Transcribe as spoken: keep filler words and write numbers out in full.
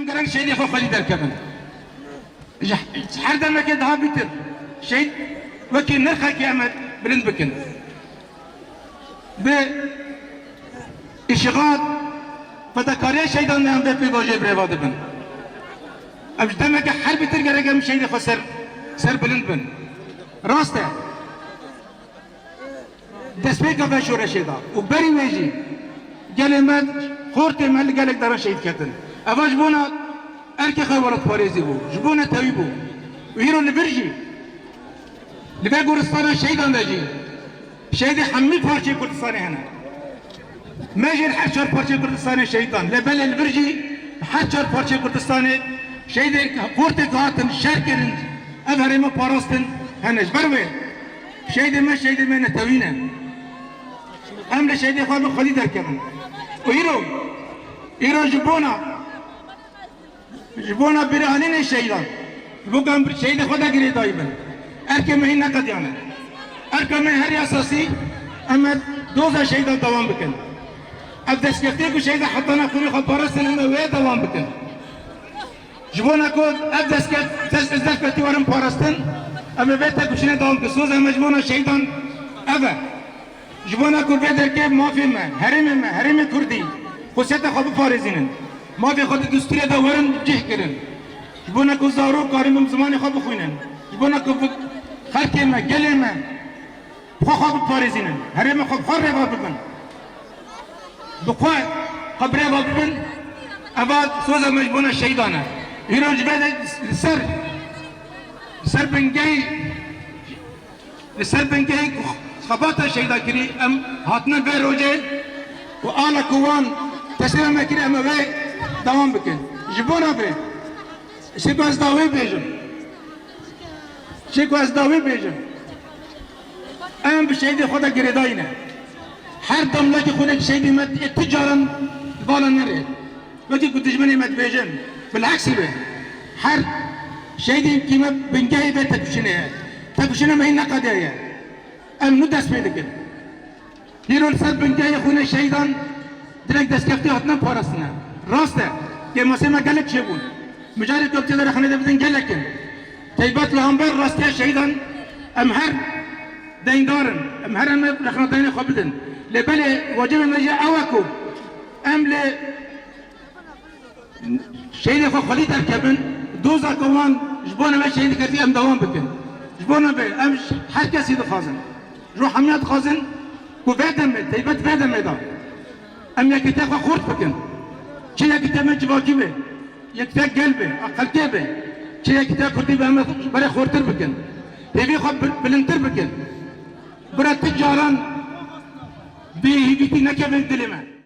Gerek şehîdê xwe xwedî derkevin. Ji, ji her demekê daha bîtir. Şehîd wekî nirxekî em bilind bikin. Bi îşigat, fedakariya şehîdan de em vê pêvajoyê bi rêva dibin. Em ji demeke her bîtir gerek em şehîdê xwe ser, ser bilind bin. Rast e. Destpêka vê şoreşê de û berî wê jî gelê me, xortê me li gelek deran şehîd ketin. Eva ji bona erkê xwe welatparêzî bû, ji bo netewî bû. Û îro li vir jî, li vê goristana şehîdan de jî, şehîdê hemî parçeyê Kurdistanê hene. Me jî li her çar parçeyê Kurdistanê şehîdan. Lê belê li vir jî her çar parçeyê Kurdistanê şehîdê xortê ku hatin şer kirin, ev herêma parastin hene. Ji ber wê şehîdê me, şehîdê me netewî ne. Em li şehîdê xwe bi xwedî derkevin. Û îro, îro ji bona, ji bona bîranînê şehîdan, ji bo ku em şehîdê xwe de girêdayî bin. Erkê me hîn neqediyane. Erka me her esasî, em ê doza şehîdan dewam bikin. Ev destkeftiyê ku şehîda hetana xwînê xwe parastin, em ê wê dewam bikin. Ji bona ku ev destket-, dest, destkeftî werin parastin, em ê vê têkoşînê dewam bikin. Soza me ji bona şehîdan ev e. Ji bona ku vê derkê mafê me, herêmê me, herêmê Kurdî, xusiyeta xwe biparêzînin. Mafê xwe di dustûrê de werin cih kirin. Ji bona ku zarok karibin zimanê xwe bixwînin. Ji bona ku bi-, xelkê me, gelê me, xwe xwe biparêzînin. Herêmê xwe bi xwe rêva bibin. Bi xwe, xwe bi rêva bibin. Eva soza me ji bona şehîdan e. Îro ji vê de li ser, li ser bingehî, li ser bingehî ku xebata şehîda kirî, em hatine vê rojê û ala ku wan teslîma me kirî, em ê wê dewam bikin. Ji bona vê, ji ku ez dawê bêjim. Çi ku ez dawî bêjim, em bi şehîdê xwe de girêdayî ne. Her damlekî xwînê şehîdê me ê tu caran li bala nerê. Wekî ku dijminê me dibêjin, bileksî be. Her şehîdê kî me bingehê vê tepişinê ye. Tepişinê me hîn neqediyaye. Em nû dest pê dikin. Îro li ser bingehê xwînê şehîdan direk destkeftî hatine parastin e. Rast e, kêmasê me gelek çêbûn. Mijarê ku em tê de rexne de bidin gelek in. Teybet li hember rastiya şehîdan em her deyndar in. Em her em rexnedayînê xwe bidin. Lê belê wecibê me jî ew e ku em li şehîdê xwe xwedî derkevin, doza ku wan ji bona me şehîd ketiye em dewam bikin. Ji bona vê em ji her kesî dixwazin, ji ro hemiya dixwazin ku vê demê, teybet vê demê de em yekîtiya xwe xurt bikin. Çi yekîtiya me civakî be, yekîtiya gel be, a xelkê be, çi yekîtiya Kurdî be em ê berê xurtir bikin. Hêvî xwe bil-, bilindtir bikin. Bira tu caran vê hêvîtî nekeve dilê me.